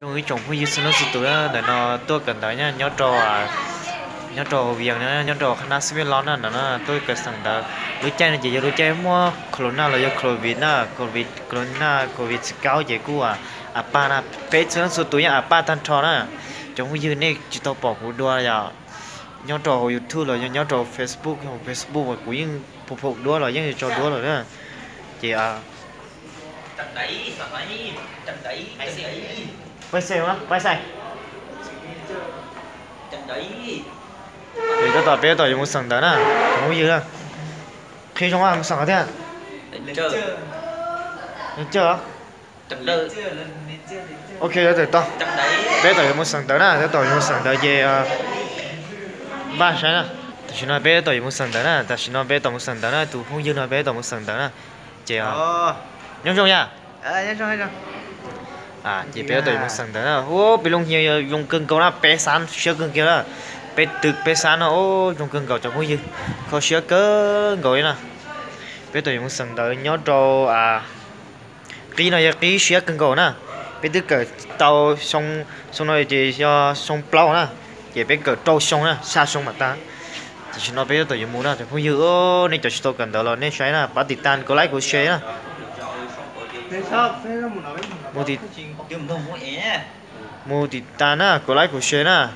Zoo ib tsoom phooj ywg txhua leej txhua tus na, ntawm no tuaj kawm ntawv nyob rau, nyob rau Vias no, nyob rau qhab nab xib peb los na, ntawm no tuaj kawm xeem ntawv. Lub caij no ces yog lub caij muaj corona los yog covid na, covid corona covid xib kaub ces kuj a paj na, peb txhua leej txhua tus yeej a paj tag nrho na. Cov phooj ywg nej tsis tau pom kuv dua yom, nyob rau hauv YouTube los yog nyob rau Facebook, hauv Facebook kuv yeej pom pom duab los yeej tso duab lawm na. Ces pais xais, pais xais. Ces tab tom peb tab tom yuav mus xeem ntawv na, cov phooj ywg na. Qhib zoo mus xeem thiab. Cawj. Ok, tau, peb tab tom yuav mus xeem ntawv na, tab tom yuav mus xeem ntawv ces npaj saib na. Tam sim no peb tab tom yuav mus xeem ntawv na, tam sim no peb tab tom mus xeem ntawv na, tus phooj ywg no peb tab tom mus xeem ntawv na. Ces nyob zoo yom. Ces peb tab tom yuav mus xeem ntawv na. Ub, peb lub nyiag zoo kawg nkaus na, peb xab siab kawg nkaus na. Peb tw peb xab no, ub, zoo kawg nkaus cov phooj ywg, kho siab kawg nkaus li na. Peb tab tom yuav mus xeem ntawv nyob rau qib no yog qib siab kawg nkaus na. Peb twb kawm tau xyoo, xyoo no ces yog xyoo plaub na, ces peb kawm rau xyoo na, xya xyoo mam tag. Tam sim no peb tab tom yuav mus na cov phooj ywg, nej cov tsis tau kawm ntawv los nej saib na, pab tiv tas kuv like kuv share na. Mus tiv tas na, kuv like kuv share na.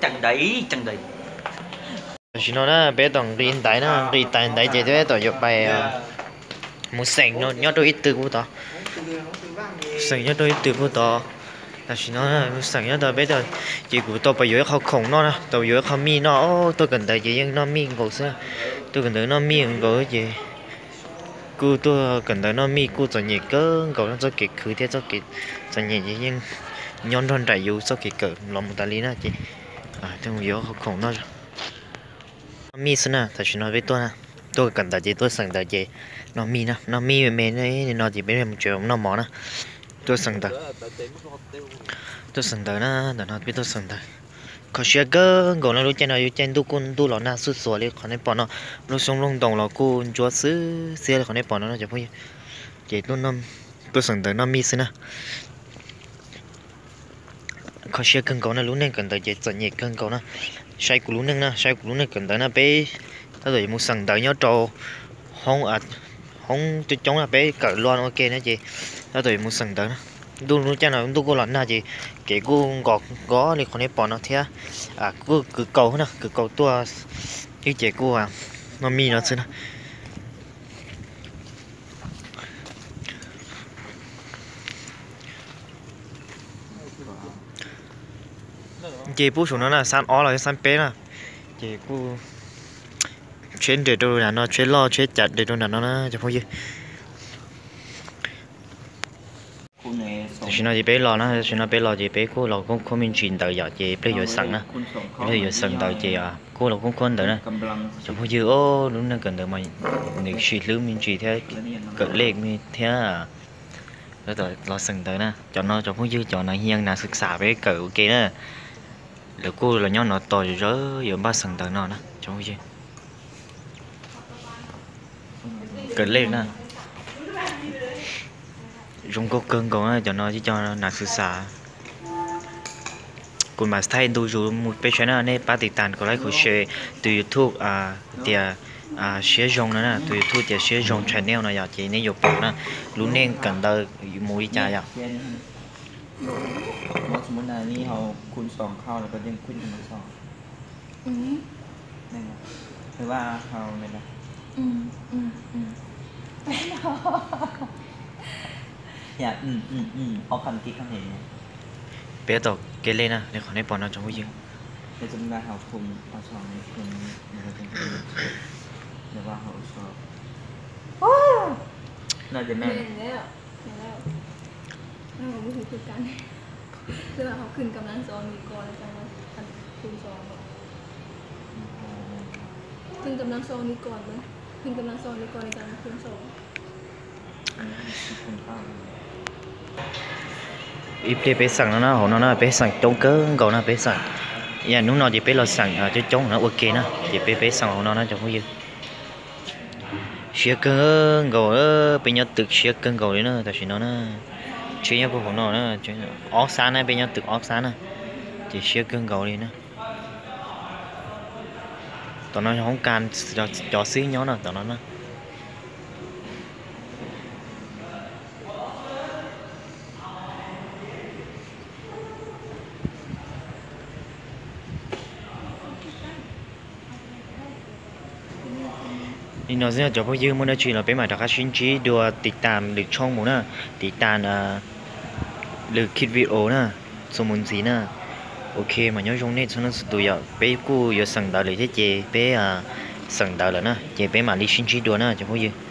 Tam sim no na peb tab tom nqis ntaiv na, nqis tais ntaiv ces peb tab tom yuav pais mus xeem nyob rau ib tw puag tod. Xeem nyob rau ib tw puag tod. Tam sim no mus xeem nyob tod peb, ces kuv tau pais yuav ib qho khoom noj na, tau yuav ib qho mij noj. Tuaj kawm ntawv ces yeej noj mij nkaus xwb. Tuaj kawm ntawv noj mij nkaus ces kuj tuaj kawm ntawv noj mij kuj txom nyem kawg nkaus no, txoj kev khwv thiab txoj kev txom nyem ces yeej nyob nrog nraim yus txoj kev kawm los mus tas li na ces tuaj mus yuav qho khoom noj. Noj mij xwb na, tam sim no peb tuaj, tuaj kawm ntawv ces tuaj xeem ntawv ces noj mij na, noj mij me me no ces peb mus tsev noj mov na. Tuaj xeem ntawv, tuaj xeem ntawv na, ntawm no peb tuaj xeem ntawv. Kho siab kawg nkaus no, lub caij no yog caij ntuj kuj ntuj los nag xuj xuav li qhov nej pom no, lub xyoob lub ntoo los kuj ntsuab xwb xiab li qhov nej pom no cov phooj ywg. Ces tuaj xeem ntawv noj mij xwb na. Kho siab kawg nkaus na, lub neej kawm ntawv ces txom nyem kawg nkaus na. Saib kuv lub neej na, saib kuv lub neej kawm ntawv na, peb tab tom yuav mus xeem ntawv nyob rau hoob coob coob na, peb kawm luag ua ke na ces tab tom yuav mus xeem ntawv na. Ntuj lub caij no ntuj kuj los nag ces kev kuj nkos nkos li qhov nej pom no thiab. Kuj kwv kaus na, kwv kaus tuaj ib ces kuj noj mij no xwb na. Ces pub saum no na, xab ob los yog xab peb na, ces kuj tsheb nres rau nram no, tsheb loj tsheb cav nres rau nram no na cov phooj ywg. Tam sim no ces peb los na, tam sim no peb los ces peb kuj los khoob khoob me ntsis ntawv yom, ces pliag yuav xeem na. Pliag yuav xeem ntawv ces kuj los khoob khoob ntawv na. Cov phooj ywg, lub neej kawm ntawv mas nws sim hlwb me ntsis thiab, kawm lej me thiab. Los xeem ntawv na, cov no cov phooj ywg cov nas hias nas xwm xam peb kawm ua ke na. Lawv kuj los nyob no tos zawv yuav npaj xeem ntawv no na cov phooj ywg. Kawm lej na. Zoo nkauj kawg nkaus na, cov no cov nas xwm xam. Kuv mam thaij ntu zus mus peb saib na, nej pab tiv tas kuv like kuv share tus YouTube tias Siab Zoo no na, tus YouTube tias Siab Zoo channel no yom, ces nej yuav pom na, lub neej kawm ntawv mus li cas yom. Peb tab tom kev lej na, li qhov nej pom no tsoom phooj ywg. Ib pliag peb xeem no na, hauv no na peb xeem coob kawg nkaus na peb xeem. Yam hnub no ces peb los xeem coob coob no ua ke na, ces peb peb xeem hauv no na cov phooj ywg. Siab kawg nkaus, peb nyob twm siab kawg nkaus li na tam sim no na. Tsheb nyob puag hauv no na, ob xab na, peb nyob twg ob xab na, ces siab kawg nkaus li na. Tom no yog hoob kas cov xib hwb nyob na, tom no na. Li no xwb cov phooj ywg, muaj dab tsi los peb mam rov qab sib ntsib dua, tiv tas lwm tshooj mus na, tiv tas lwm kis video na, txuas mus ntxiv na. Ok, mas nyob zoo nej txhua leej txhua tus yom, peb kuj yuav xeem ntawv lawm thiab ces peb xeem ntawv lawm na ces peb mam li sib ntsib dua na cov phooj ywg.